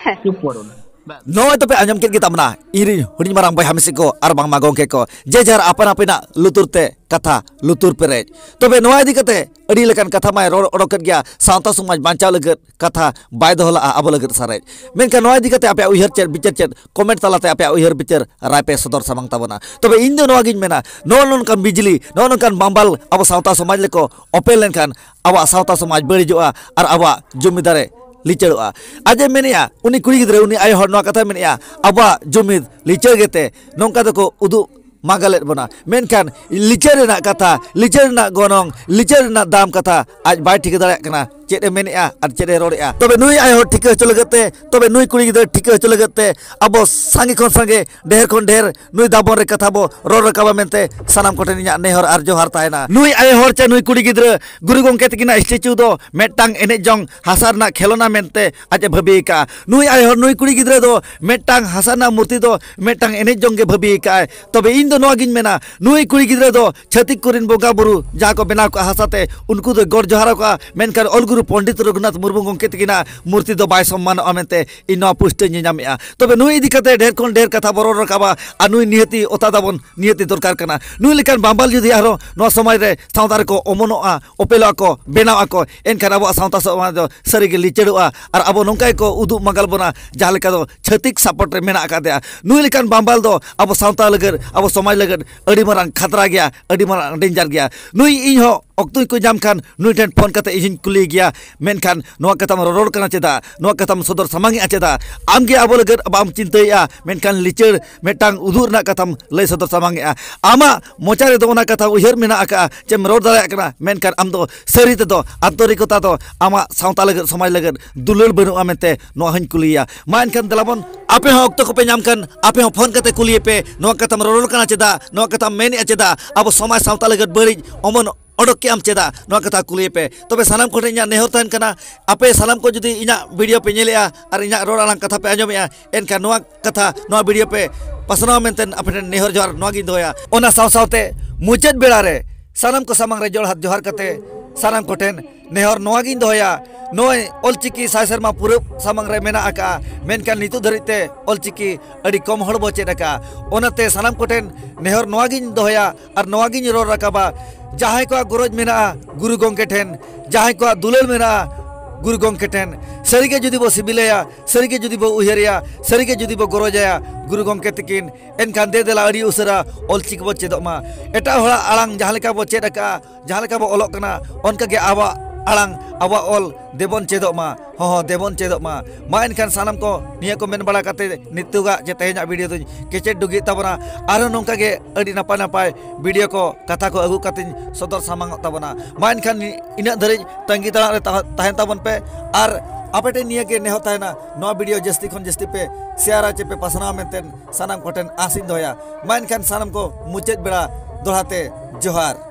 হ্যাঁ। চুপ করুন। ব্যাস। ᱱᱚᱜᱼᱚᱭ ᱛᱚᱯᱮ ᱟᱸᱡᱚᱢ ᱠᱮᱫ ᱜᱮ ᱛᱟᱵᱚᱱᱟ, ᱤᱧᱨᱮᱱ ᱦᱩᱰᱤᱧ ᱢᱟᱨᱟᱝ ᱵᱚᱭᱦᱟ ᱢᱤᱥᱤ ᱠᱚ ᱟᱨ ᱵᱟᱝᱢᱟ ᱜᱚᱢᱠᱮ ᱠᱚ, ᱡᱮ ᱡᱟᱦᱟᱨ ᱟᱯᱟᱱ ᱟᱹᱯᱤᱱᱟᱜ ᱞᱩᱛᱩᱨ ᱛᱮ ᱠᱟᱛᱷᱟ ᱞᱩᱛᱩᱨ ᱯᱮᱨᱮᱡ᱾ ᱛᱚᱵᱮ ᱱᱚᱣᱟ ᱤᱫᱤ ᱠᱟᱛᱮ ᱟᱹᱰᱤ ᱞᱮᱠᱟᱱ ᱠᱟᱛᱷᱟ ᱢᱟᱭ ᱨᱚᱲ ᱚᱰᱚᱠ ᱠᱮᱫ ᱜᱮᱭᱟ, ᱥᱟᱶᱛᱟ ᱥᱚᱢᱟᱡᱽ ᱵᱟᱧᱪᱟᱣ ᱞᱟᱹᱜᱤᱫ ᱠᱟᱛᱷᱟ ᱵᱟᱭ ᱫᱚᱦᱚ ᱞᱟᱜᱼᱟ ᱟᱵᱚ ᱞᱟᱹᱜᱤᱫ ᱥᱟᱨᱮᱡ᱾ ᱢᱮᱱᱠᱷᱟᱱ ᱱᱚᱣᱟ ᱤᱫᱤ ᱠᱟᱛᱮ ᱟᱯᱮᱭᱟᱜ ᱩᱭᱦᱟᱹᱨ ᱪᱮᱫ, ᱵᱤᱪᱟᱹᱨ ᱪᱮᱫ, ᱠᱚᱢᱮᱱᱴ ᱛᱟᱞᱟᱛᱮ ᱟᱯᱮᱭᱟᱜ ᱩᱭᱦᱟᱹᱨ ᱵᱤᱪᱟᱹᱨ ᱨᱟᱭ ᱯᱮ ᱥᱚᱫᱚᱨ ᱥᱟᱢᱟᱝ ᱛᱟᱵᱚᱱᱟ᱾ ᱛᱚᱵᱮ ᱤᱧ ᱫᱚ ᱱᱚᱣᱟ ᱜᱤᱧ ᱢᱮᱱᱟ, ᱱᱚᱜᱼᱚ ᱱᱚᱝᱠᱟᱱ ᱵᱤᱡᱽᱞᱤ, ᱱᱚᱜᱼᱚ ᱱᱚᱝᱠᱟᱱ ᱵᱟᱢᱵᱟᱞ ᱟᱵᱚ ᱥᱟᱶᱛᱟ ᱥᱚᱢᱟᱡᱽ ᱞᱮᱠᱚ ᱚᱯᱮᱞ ᱞᱮᱱᱠᱷᱟᱱ ᱟᱵᱚᱣᱟᱜ ᱥᱟᱶᱛᱟ ᱥᱚᱢᱟᱡᱽ ᱵᱟᱹᱲᱤᱡᱚᱜᱼᱟ ᱟᱨ ᱟᱵᱚᱣᱟᱜ ᱡᱩᱢᱤᱫᱟᱨᱮ ᱞᱤᱪᱟᱹᱲᱚᱜᱼᱟ᱾ ᱟᱡ ᱮ ᱢᱮᱱᱮᱜᱼᱟ, ᱩᱱᱤ ᱠᱩᱲᱤ ᱜᱤᱫᱽᱨᱟᱹ, ᱩᱱᱤ ᱟᱭᱳ ᱦᱚᱲ ᱱᱚᱣᱟ ᱠᱟᱛᱷᱟᱭ ᱢᱮᱱᱮᱜᱼᱟ, ᱟᱵᱚᱣᱟᱜ ᱡᱩᱢᱤᱫ ᱞᱤᱪᱟᱹᱲ ᱜᱮᱛᱮ ᱱᱚᱝᱠᱟ ᱫᱚᱠᱚ ᱩᱫᱩᱜ ᱢᱟᱜᱟᱞᱮᱫ ᱵᱚᱱᱟ᱾ ᱢᱮᱱᱠᱷᱟᱱ ᱞᱤᱪᱟᱹᱲ ᱨᱮᱱᱟᱜ ᱠᱟᱛᱷᱟ, ᱞᱤᱪᱟᱹᱲ ᱨᱮᱱᱟᱜ ᱜᱚᱱᱚᱝ, ᱞᱤᱪᱟᱹᱲ ᱨᱮᱱᱟᱜ ᱫᱟᱢ ᱠᱟᱛᱷᱟ ᱟᱡ ᱵᱟᱭ ᱴᱷᱤᱠᱟᱹ ᱫᱟᱲᱮᱭᱟᱜ ᱠᱟᱱᱟ ᱪᱮᱫ ᱮ ᱢᱮᱱᱮᱜᱼᱟ ᱟᱨ ᱪᱮᱫ ᱮ ᱨᱚᱲᱮᱜᱼᱟ᱾ ᱛᱚᱵᱮ ᱱᱩᱭ ᱟᱭᱳ ᱦᱚᱲ ᱴᱷᱤᱠᱟᱹ ᱦᱚᱪᱚ ᱞᱟᱹᱜᱤᱫ ᱛᱮ, ᱛᱚᱵᱮ ᱱᱩᱭ ᱠᱩᱲᱤ ᱜᱤᱫᱽᱨᱟᱹ ᱴᱷᱤᱠᱟᱹ ᱦᱚᱪᱚ ᱞᱟᱹᱜᱤᱫ ᱛᱮ ᱟᱵᱚ ᱥᱟᱸᱜᱮ ᱠᱷᱚᱱ ᱥᱟᱸᱜᱮ, ᱰᱷᱮᱨ ᱠᱷᱚᱱ ᱰᱷᱮᱨ ᱱᱩᱭ ᱫᱟᱵᱚᱱ ᱨᱮ ᱠᱟᱛᱷᱟ ᱵᱚ ᱨᱚᱲ ᱨᱟᱠᱟᱵᱟ ᱢᱮᱱᱛᱮ ᱥᱟᱱᱟᱢ ᱠᱚᱴᱷᱮᱱ ᱤᱧᱟᱹᱜ ᱱᱮᱦᱚᱨ ᱟᱨ ᱡᱚᱦᱟᱨ ᱛᱟᱦᱮᱱᱟ᱾ ᱱᱩᱭ ᱟᱭᱳ ᱦᱚᱲ ᱪᱮ ᱱᱩᱭ ᱠᱩᱲᱤ ᱜᱤᱫᱽᱨᱟᱹ ᱜᱩᱨᱩ ᱜᱚᱢᱠᱮ ᱛᱟᱹᱠᱤᱱᱟᱜ ᱥᱴᱮᱪᱩ ᱫᱚ ᱢᱤᱫᱴᱟᱝ ᱮᱱᱮᱡ ᱡᱚᱝ ᱦᱟᱥᱟ ᱨᱮᱱᱟᱜ ᱠᱷᱮᱞᱳᱱᱟ ᱢᱮᱱᱛᱮ ᱟᱡ ᱮ ᱵᱷᱟᱹᱵᱤ ᱟᱠᱟᱫᱼᱟ᱾ ᱱᱩᱭ ᱟᱭᱳ ᱦᱚᱲ, ᱱᱩᱭ ᱠᱩᱲᱤ ᱜᱤᱫᱽᱨᱟᱹ ᱫᱚ ᱢᱤᱫᱴᱟᱝ ᱦᱟᱥᱟ ᱨᱮᱱᱟᱜ ᱢᱩᱨᱛᱤ ᱫᱚ ᱢᱤᱫᱴᱟᱝ ᱮᱱᱮᱡ ᱡᱚᱝ ᱜᱮ ᱵᱷᱟᱹᱵᱤ ᱟᱠᱟᱫᱼᱟᱭ᱾ ᱛᱚᱵᱮ ᱤᱧ ᱫᱚ ᱱᱚᱣᱟ ᱜᱤᱧ ᱢᱮᱱᱟ, ᱱᱩᱭ ᱠᱩᱲᱤ ᱜᱤᱫᱽᱨᱟᱹ ᱫᱚ ᱪᱷᱟᱹᱛᱤᱠ ᱠᱚᱨᱮᱱ ᱵᱚᱸᱜᱟ ᱵᱩᱨᱩ ᱡᱟᱦᱟᱸ ᱠᱚ ᱵᱮᱱᱟᱣ ᱠᱟᱜᱼᱟ ᱦᱟᱥᱟ ᱛᱮ, ᱩᱱᱠᱩ ᱫᱚ ᱜᱚᱰ ᱡᱚᱦᱟᱨ ᱟᱠᱚᱣᱟ, ᱢᱮᱱᱠᱷᱟᱱ ᱚᱞ ᱜᱩᱨᱩ ᱯᱚᱱᱰᱤᱛ ᱨᱚᱜᱷᱩᱱᱟᱛᱷ ᱢᱩᱨᱢᱩ ᱜᱚᱢᱠᱮ ᱛᱟᱹᱠᱤᱱᱟᱜ ᱢᱩᱨᱛᱤ ᱫᱚ ᱵᱟᱭ ᱥᱚᱢᱢᱟᱱᱚᱜᱼᱟ ᱢᱮᱱᱛᱮ ᱤᱧ ᱱᱚᱣᱟ ᱯᱩᱥᱴᱟᱹᱣ ᱧᱮᱧᱟᱢᱮᱜᱼᱟ᱾ ᱛᱚᱵᱮ ᱱᱩᱭ ᱤᱫᱤ ᱠᱟᱛᱮ ᱰᱷᱮᱨ ᱠᱷᱚᱱ ᱰᱷᱮᱨ ᱠᱟᱛᱷᱟ ᱵᱚ ᱨᱚᱲ ᱨᱟᱠᱟᱵᱟ ᱟᱨ ᱱᱩᱭ ᱱᱤᱦᱟᱹᱛᱤ ᱚᱛᱟ ᱛᱟᱵᱚᱱ ᱱᱤᱦᱟᱹᱛᱤ ᱫᱚᱨᱠᱟᱨ ᱠᱟᱱᱟ᱾ ᱱᱩᱭ ᱞᱮᱠᱟᱱ ᱵᱟᱢᱵᱟᱞ ᱡᱩᱫᱤ ᱟᱨᱦᱚᱸ ᱱᱚᱣᱟ ᱥᱚᱢᱟᱡᱽ ᱨᱮ, ᱥᱟᱶᱛᱟ ᱨᱮᱠᱚ ᱚᱢᱚᱱᱚᱜᱼᱟ, ᱚᱯᱮᱞᱚᱜᱼᱟ ᱠᱚ, ᱵᱮᱱᱟᱣ ᱟᱠᱚ, ᱮᱱᱠᱷᱟᱱ ᱟᱵᱚᱣᱟᱜ ᱥᱟᱶᱛᱟ ᱥᱚᱢᱟᱡᱽ ᱫᱚ ᱥᱟᱹᱨᱤᱜᱮ ᱞᱤᱪᱟᱹᱲᱚᱜᱼᱟ᱾ ᱟᱨ ᱟᱵᱚ ᱱᱚᱝᱠᱟ ᱜᱮᱠᱚ ᱩᱫᱩᱜ ᱢᱟᱜᱟᱞ ᱵᱚᱱᱟ, ᱡᱟᱦᱟᱸ ᱞᱮᱠᱟ ᱫᱚ ᱪᱷᱟᱹᱛᱤᱠ ᱥᱟᱯᱚᱴ ᱨᱮ ᱢᱮᱱᱟᱜ ᱟᱠᱟᱫᱮᱭᱟ᱾ ᱱᱩᱭ ᱞᱮᱠᱟᱱ ᱵᱟᱢᱵᱟᱞ ᱫᱚ ᱟᱵᱚ ᱥᱟᱶᱛᱟ ᱞᱟᱹᱜᱤᱫ, ᱟᱵᱚ ᱥᱚᱢᱟᱡᱽ ᱞᱟᱹᱜᱤᱫ ᱟᱹᱰᱤ ᱢᱟᱨᱟᱝ ᱠᱷᱟᱛᱨᱟ ᱜᱮᱭᱟ, ᱟᱹᱰᱤ ᱢᱟᱨᱟᱝ ᱰᱮᱧᱡᱟᱨ ᱜᱮᱭᱟ᱾ ᱱᱩᱭ ᱤᱧ ᱦᱚᱸ ᱚᱠᱛᱚᱧ ᱠᱚ ᱧᱟᱢ ᱠᱷᱟᱱ ᱱᱩᱭ ᱴᱷᱮᱱ ᱯᱷᱳᱱ ᱠᱟᱛᱮ ᱤᱧ ᱦᱚᱸᱧ ᱠᱩᱞᱤᱭᱮ ᱜᱮᱭᱟ, ᱢᱮᱱᱠᱷᱟᱱ ᱱᱚᱣᱟ ᱠᱟᱛᱷᱟᱢ ᱨᱚᱨᱚᱲ ᱠᱟᱱᱟ ᱪᱮᱫᱟᱜ? ᱱᱚᱣᱟ ᱠᱟᱛᱷᱟᱢ ᱥᱚᱫᱚᱨ ᱥᱟᱢᱟᱝᱮᱜᱼᱟ ᱪᱮᱫᱟᱜ? ᱟᱢ ᱜᱮ ᱟᱵᱚ ᱞᱟᱹᱜᱤᱫ ᱵᱟᱢ ᱪᱤᱱᱛᱟᱹᱭᱮᱜᱼᱟ, ᱢᱮᱱᱠᱷᱟᱱ ᱞᱤᱪᱟᱹᱲ ᱢᱤᱫᱴᱟᱝ ᱩᱫᱩᱜ ᱨᱮᱱᱟᱜ ᱠᱟᱛᱷᱟᱢ ᱞᱟᱹᱭ ᱥᱚᱫᱚᱨ ᱥᱟᱢᱟᱝᱮᱜᱼᱟ᱾ ᱟᱢᱟᱜ ᱢᱚᱪᱟ ᱨᱮᱫᱚ ᱚᱱᱟ ᱠᱟᱛᱷᱟ ᱩᱭᱦᱟᱹᱨ ᱢᱮᱱᱟᱜ ᱟᱠᱟᱜᱼᱟ, ᱪᱮᱢ ᱨᱚᱲ ᱫᱟᱲᱮᱭᱟᱜ ᱠᱟᱱᱟ, ᱢᱮᱱᱠᱷᱟᱱ ᱟᱢ ᱫᱚ ᱥᱟᱹᱨᱤ ᱛᱮᱫᱚ ᱟᱱᱛᱚᱨᱤᱠᱚᱛᱟ ᱫᱚ ᱟᱢᱟᱜ ᱥᱟᱶᱛᱟ ᱞᱟᱹᱜᱤᱫ, ᱥᱚᱢᱟᱡᱽ ᱞᱟᱹᱜᱤᱫ ᱫᱩᱞᱟᱹᱲ ᱵᱟᱹᱱᱩᱜᱼᱟ ᱢᱮᱱᱛᱮ ᱱᱚᱣᱟ ᱦᱚᱸᱧ ᱠᱩᱞᱤᱭᱮᱭᱟ᱾ ᱢᱟ ᱮᱱᱠᱷᱟᱱ ᱫᱮᱞᱟ ᱵᱚᱱ, ᱟᱯᱮ ᱦᱚᱸ ᱚᱠᱛᱚ ᱠᱚᱯᱮ ᱧᱟᱢ ᱠᱷᱟᱱ ᱟᱯᱮ ᱦᱚᱸ ᱯᱷᱳᱱ ᱠᱟᱛᱮ ᱠᱩᱞᱤᱭᱮ ᱯᱮ, ᱱᱚᱣᱟ ᱠᱟᱛᱷᱟᱢ ᱨᱚᱨᱚᱲ ᱠᱟᱱᱟ ᱪᱮᱫᱟᱜ? ᱱᱚᱣᱟ ᱠᱟᱛᱷᱟᱢ ᱢᱮᱱᱮᱜᱼᱟ ᱪᱮᱫᱟᱜ? ᱟᱵᱚ ᱥᱚᱢᱟᱡᱽ ᱥᱟᱶᱛᱟ ᱞᱟᱹᱜᱤᱫ ᱵᱟᱹᱲᱤᱡ ᱚᱢᱚᱱ ᱚᱰᱚᱠ ᱠᱮᱜ ᱟᱢ ᱪᱮᱫᱟᱜ? ᱱᱚᱣᱟ ᱠᱟᱛᱷᱟ ᱠᱩᱞᱤᱭᱮ ᱯᱮ᱾ ᱛᱚᱵᱮ ᱥᱟᱱᱟᱢ ᱠᱚᱴᱷᱮᱱ ᱤᱧᱟᱹᱜ ᱱᱮᱦᱚᱨ ᱛᱟᱦᱮᱱ ᱠᱟᱱᱟ, ᱟᱯᱮ ᱥᱟᱱᱟᱢ ᱠᱚ ᱡᱩᱫᱤ ᱤᱧᱟᱹᱜ ᱵᱷᱤᱰᱤᱭᱳ ᱯᱮ ᱧᱮᱞᱮᱜᱼᱟ ᱟᱨ ᱤᱧᱟᱹᱜ ᱨᱚᱲ ᱟᱲᱟᱝ ᱠᱟᱛᱷᱟ ᱯᱮ ᱟᱸᱡᱚᱢᱮᱜᱼᱟ, ᱮᱱᱠᱷᱟᱱ ᱱᱚᱣᱟ ᱠᱟᱛᱷᱟ, ᱱᱚᱣᱟ ᱵᱷᱤᱰᱤᱭᱳ ᱯᱮ ᱯᱟᱥᱱᱟᱣᱟ ᱢᱮᱱᱛᱮ ᱟᱯᱮ ᱴᱷᱮᱱ ᱱᱮᱦᱚᱨ ᱡᱚᱦᱟᱨ ᱱᱚᱣᱟ ᱜᱤᱧ ᱫᱚᱦᱚᱭᱟ᱾ ᱚᱱᱟ ᱥᱟᱶ ᱥᱟᱶᱛᱮ ᱢᱩᱪᱟᱹᱫ ᱵᱮᱲᱟ ᱨᱮ ᱥᱟᱱᱟᱢ ᱠᱚ ᱥᱟᱢᱟᱝ ᱨᱮ ᱡᱚᱲᱦᱟᱛ ᱡᱚᱦᱟᱨ ᱠᱟᱛᱮ ᱥᱟᱱᱟᱢ ᱠᱚᱴᱷᱮᱱ ᱱᱮᱦᱚᱨ ᱱᱚᱣᱟ ᱜᱤᱧ ᱫᱚᱦᱚᱭᱟ, ᱱᱚᱜᱼᱚᱭ ᱚᱞᱪᱤᱠᱤ ᱥᱟᱭ ᱥᱮᱨᱢᱟ ᱯᱩᱨᱟᱹᱣ ᱥᱟᱢᱟᱝ ᱨᱮ ᱢᱮᱱᱟᱜ ᱟᱠᱟᱜᱼᱟ, ᱢᱮᱱᱠᱷᱟᱱ ᱱᱤᱛᱚᱜ ᱫᱷᱟᱹᱨᱤᱡ ᱛᱮ ᱚᱞᱪᱤᱠᱤ ᱟᱹᱰᱤ ᱠᱚᱢ ᱦᱚᱲ ᱵᱚ ᱪᱮᱫ ᱟᱠᱟᱜᱼᱟ᱾ ᱚᱱᱟᱛᱮ ᱥᱟᱱᱟᱢ ᱠᱚᱴᱷᱮᱱ ᱱᱮᱦᱚᱨ ᱱᱚᱣᱟ ᱜᱤᱧ ᱫᱚᱦᱚᱭᱟ ᱟᱨ ᱱᱚᱣᱟ ᱜᱤᱧ ᱨᱚᱲ ᱨᱟᱠᱟᱵᱟ, ᱡᱟᱦᱟᱸᱭ ᱠᱚᱣᱟᱜ ᱜᱚᱨᱚᱡᱽ ᱢᱮᱱᱟᱜᱼᱟ ᱜᱩᱨᱩ ᱜᱚᱢᱠᱮ ᱴᱷᱮᱱ, ᱡᱟᱦᱟᱸᱭ ᱠᱚᱣᱟᱜ ᱫᱩᱞᱟᱹᱲ ᱢᱮᱱᱟᱜᱼᱟ ᱜᱩᱨᱩ ᱜᱚᱢᱠᱮ ᱴᱷᱮᱱ, ᱥᱟᱹᱨᱤᱜᱮ ᱡᱩᱫᱤ ᱵᱚ ᱥᱤᱵᱤᱞᱟᱭᱟ, ᱥᱟᱹᱨᱤᱜᱮ ᱡᱩᱫᱤ ᱵᱚ ᱩᱭᱦᱟᱹᱨᱮᱭᱟ, ᱥᱟᱹᱨᱤᱜᱮ ᱡᱩᱫᱤ ᱵᱚ ᱜᱚᱨᱚᱡᱟᱭᱟ ᱜᱩᱨᱩ ᱜᱚᱢᱠᱮ ᱛᱤᱠᱤᱱ, ᱮᱱᱠᱷᱟᱱ ᱫᱮ ᱫᱮᱞᱟ ᱟᱹᱰᱤ ᱩᱥᱟᱹᱨᱟ ᱚᱞᱪᱤᱠᱤ ᱵᱚ ᱪᱮᱫᱚᱜ ᱢᱟ᱾ ᱮᱴᱟᱜ ᱦᱚᱲᱟᱜ ᱟᱲᱟᱝ ᱡᱟᱦᱟᱸ ᱞᱮᱠᱟ ᱵᱚ ᱪᱮᱫ ᱟᱠᱟᱜᱼᱟ, ᱡᱟᱦᱟᱸ ᱞᱮᱠᱟ ᱵᱚ ᱚᱞᱚᱜ ᱠᱟᱱᱟ, ᱚᱱᱠᱟ ᱜᱮ ᱟᱵᱚᱣᱟᱜ ᱟᱲᱟᱝ, ᱟᱵᱚᱣᱟᱜ ᱚᱞ ᱫᱮᱵᱚᱱ ᱪᱮᱫᱚᱜ ᱢᱟ, ᱦᱚᱸ ᱦᱚᱸ ᱫᱮᱵᱚᱱ ᱪᱮᱫᱚᱜ ᱢᱟ᱾ ᱢᱟ ᱮᱱᱠᱷᱟᱱ ᱥᱟᱱᱟᱢ ᱠᱚ ᱱᱤᱭᱟᱹ ᱠᱚ ᱢᱮᱱ ᱵᱟᱲᱟ ᱠᱟᱛᱮ ᱱᱤᱛᱚᱜᱟᱜ ᱪᱮ ᱛᱮᱦᱮᱧᱟᱜ ᱵᱷᱤᱰᱤᱭᱳ ᱫᱚᱧ ᱠᱮᱪᱮᱫ ᱰᱩᱜᱤᱭᱮᱫ ᱛᱟᱵᱚᱱᱟ᱾ ᱟᱨᱦᱚᱸ ᱱᱚᱝᱠᱟ ᱜᱮ ᱟᱹᱰᱤ ᱱᱟᱯᱟᱭ ᱱᱟᱯᱟᱭ ᱵᱷᱤᱰᱤᱭᱳ ᱠᱚ ᱠᱟᱛᱷᱟ ᱠᱚ ᱟᱹᱜᱩ ᱠᱟᱛᱮᱧ ᱥᱚᱫᱚᱨ ᱥᱟᱢᱟᱝᱚᱜ ᱛᱟᱵᱚᱱᱟ᱾ ᱢᱟ ᱮᱱᱠᱷᱟᱱ ᱤᱱᱟᱹᱜ ᱫᱷᱟᱹᱨᱤᱡ ᱛᱟᱺᱜᱤ ᱛᱟᱲᱟᱜ ᱨᱮ ᱛᱟᱦᱮᱸ- ᱛᱟᱦᱮᱱ ᱛᱟᱵᱚᱱ ᱯᱮ᱾ ᱟᱨ ᱟᱯᱮ ᱴᱷᱮᱱ ᱱᱤᱭᱟᱹ ᱜᱮ ᱱᱮᱦᱚᱨ ᱛᱟᱦᱮᱱᱟ, ᱱᱚᱣᱟ ᱵᱷᱤᱰᱤᱭᱳ ᱡᱟᱹᱥᱛᱤ ᱠᱷᱚᱱ ᱡᱟᱹᱥᱛᱤ ᱯᱮ ᱥᱮᱭᱟᱨᱟ ᱪᱮ ᱯᱮ ᱯᱟᱥᱱᱟᱣᱟ ᱢᱮᱱᱛᱮ ᱥᱟᱱᱟᱢ ᱠᱚᱴᱷᱮᱱ ᱟᱥᱤᱧ ᱫᱚᱦᱚᱭᱟ᱾ ᱢᱟ ᱮᱱᱠᱷᱟᱱ ᱥᱟᱱᱟᱢ ᱠᱚ ᱢᱩᱪᱟᱹᱫ ᱵᱮᱲᱟ ᱫᱚᱦᱲᱟ ᱛᱮ ᱡᱚᱦᱟᱨ᱾